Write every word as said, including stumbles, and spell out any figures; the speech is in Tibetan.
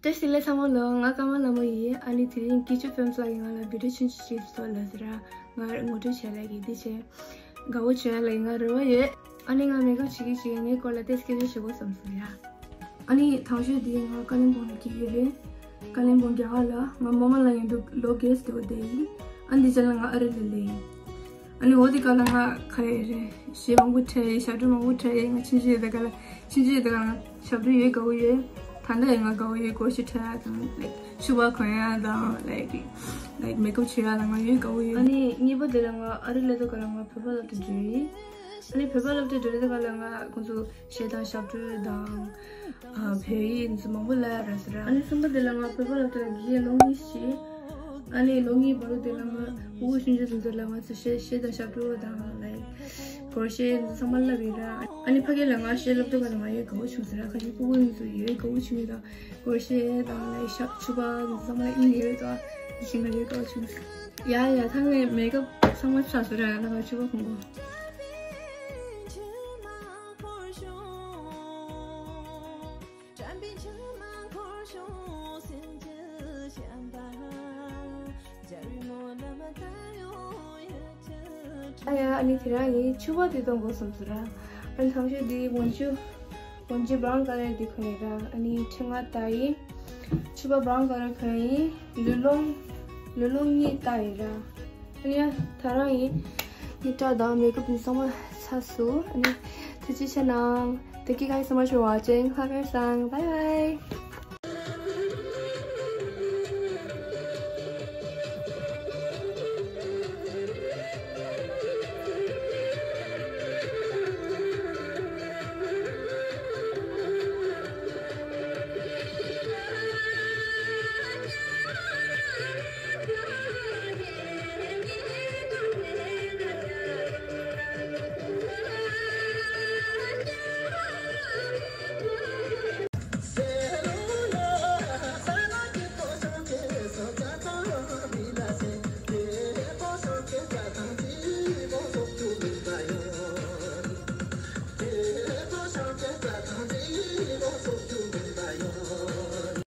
བཀྲ་ཤིས་བདེ་ལེགས་ཚང་མ་ལ། ང་ཀརྨ་ལྷ་མོ་ཡིན། ཨ་ནི་དེ་རིང་ཀི་ཅུ་ཕིལམ་སི་ལགས་ཀྱིས་ང་ལ་བི་ཌིའོ་ཆུང་ཆུང་ཞིག་བཟོ་ལབ་ཟེར། ང་ངོ་སྤྲོད་བྱས་ལབ་ཀྱི། འདི་བྱས་དགའ་བོ་བྱུང་ལབ་ཀྱི། ང་རེ་བ་ཡོད། ཨ་ནི་ང་མེག་ཨབ་བྱེད་ཀྱི་བྱེད་ཀྱི། ངའི་སྐོར་ལ་ཏོག་ཙམ་སྐད་ཆ་བཤད་དགོས་བསམ་སོང་ཡ། ཨ་ནི་དང་ཤོས་དེ་ང་ཀ་ལིམ་པོང་ནས་སླེབས་ཡོད་རེད། ཀ་ལིམ་པོང་རྒྱ་གར་ལ། ང་མོ་མ་ལ་ཡིན་དུས་ལོ་བརྒྱད་ཙམ་འདུག་བསྡད་ཡིན། ཨ་ནི་འདི་ཆ་ལ་ང་ཨ་རི་ལ་སླེབས་ཡིན། ཨ་ནི་འོ་དེ་ག་ལ་ང་ག་རེ་རེད། གཞས་མང་པོ་འཁྲབ་ཡིན། ཞབས་བྲོ་མང་པོ་འཁྲབ་ཡིན། ང་ཆུང་ཆུང་ཡོད་དུས་ག་ལ། ཆུང་ཆུང་ཡོད་དུས་ག་ལ་ང་ཞབས་བྲོ་ཡོད་དགའ་བོ་ཡོད། ད་ལྟ་ཡང་ང་དགའ་བོ་ཡོད། སྒོར་གཞས་འཁྲབ་ཡ་དང་། ལའིཀ་ཕྱུ་པ་གོན་ཡ་དང་། ལའིཀ་ལའིཀ་མེག་ཨབ་བྱེད་ཡ་ལ་ང་ཡོད་དགའ་བོ་ཡོད། ཨ་ནི་གཉིས་པ་དེ་ལ་ང་ཨ་རི་སླེབས་དུས་ག་ལ་ང་བོད་པ་སློབ་གྲྭ་འགྲོ་ཡིན། ཨ་ནི་བོད་པ་སློབ་གྲྭ་འགྲོ་དུས་ག་ལ་ང་ཁོང་ཚོ་གཞས་དང་ཞབས་བྲོ་དང་། ཨ། བོད་ཡིག་འདི་ཚོ་མང་པོ་བསླབ་ཡ་རག་སོང་ར། ཨ་ནི་གསུམ་པ་དེ་ལ་ང་བོད་པ་སློབ་གྲྭ་ལ་དགེ་རྒན་ལོ་གཉིས་ཤིག་ཨ་ནི་ལོ་གཉིས་བར་དུ་དེ་ལ་ང་ཕྲུ་གུ་ཆུང་ཆུང་དེ་ཚོ་ལ་ང་ཚོ་གཞས་གཞས་དང་ཞབས་བྲོ་དང་། ལའིཀ་སྒོར་གཞས་འདི་ཚོ་ཚང་མ་བསླབ་ཡིན་ར། ཨ་ནི་ཕ་གི་ལ་ང་གཞས་སློབ་དུས་ག་ལ་ང་ཡོད་དགའ་བོ་བྱུང་སོང་ར། ག་ཅི་ཕྲུ་གུ་འདི་ཚོ་ཡོད་དགའ་བོ་བྱུང་ཡོད་དང་། སྒོར་གཞས་དང་། ལའིཀ་ཞབས་ཕྱུ་པ་འདི་ཚོ་ཚང་མ་ལ་དབྱིངས་ཡོད་དང་། འདི་བཞིན་ང་ཡོད་དགའ་བོ་བྱུང་སོང་། ཡ་ཡ། ད་ངའི་མེག་ཨབ་ཚང་མ་ཆགས་སོང་ར། ད་ང་ཕྱུ་པ་གོན་དགོས། ཨ་ཡ། ཨ་ནི་དེ་རིང་ངས་ཕྱུ་པ་དེ་གཏོང་དགོས་བསམ་སོང་ར། ཨ་ནི་དང་ཤོས་དེ་པོན་ཅོ། པོན་ཅོ་བྷ་རའུན་ཀ་ལར་དེ་གོན་ཡིན་ར། ཨ་ནི་ཕྲེང་བ་བཏགས་ཡིན། ཕྱུ་པ་བྷ་རའུན་ཀ་ལར་གོན་ཡིན། ལུས་ལོངས། ལུས་ལོངས་གཉིས་བཏགས་ཡིན་ར། ཨ་ནི་ཡ། ད་རང་ཡིན། ངའི་སྐྲ་དང་མེག་ཨབ་ཚང་མ་ཚར་སོང་། ཨ་ནི་ཐུགས་རྗེ་ཆེ་གནང་། Thank you guys so much for watching. Have a nice time. Bye bye.